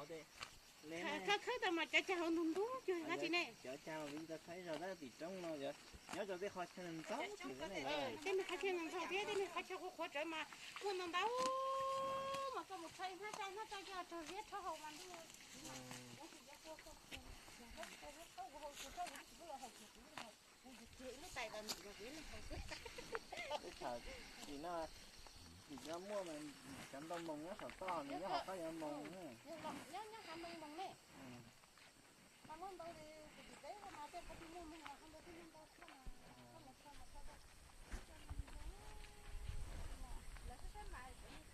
Khawb khawb tau mas cov cag hauv ntug ntug cuag dab tsi ne? Cov cag viv tau thaib zog tab tim roob no, nyob rau tej qhov chaw ntxaug thiab, tej me qhov chaw ntxaug thiab tej me qhov chaw qhuav qhuav rawv mas muaj ntau ntau mas koj mus rho ib hnab tso ib hnab tso coj rau ziab rhaub haus mas ntuj. Kuv tsis kiag ib lub tais los ntim mas kuv ib leeg haus xwb. Teb chaws tim no, tim no muaj mas cov ntoo moos nyob saum toj, nws nyob hauv qab yuav moos. Nyob nyob hav moos moos ne. Mas muaj ntau li, kuv tim teb mas tej qhov twg muaj moos mas qhov ntawd thiaj muaj ntau thiab mas. Koj mus tso mas tso rau, lawv saib saib mas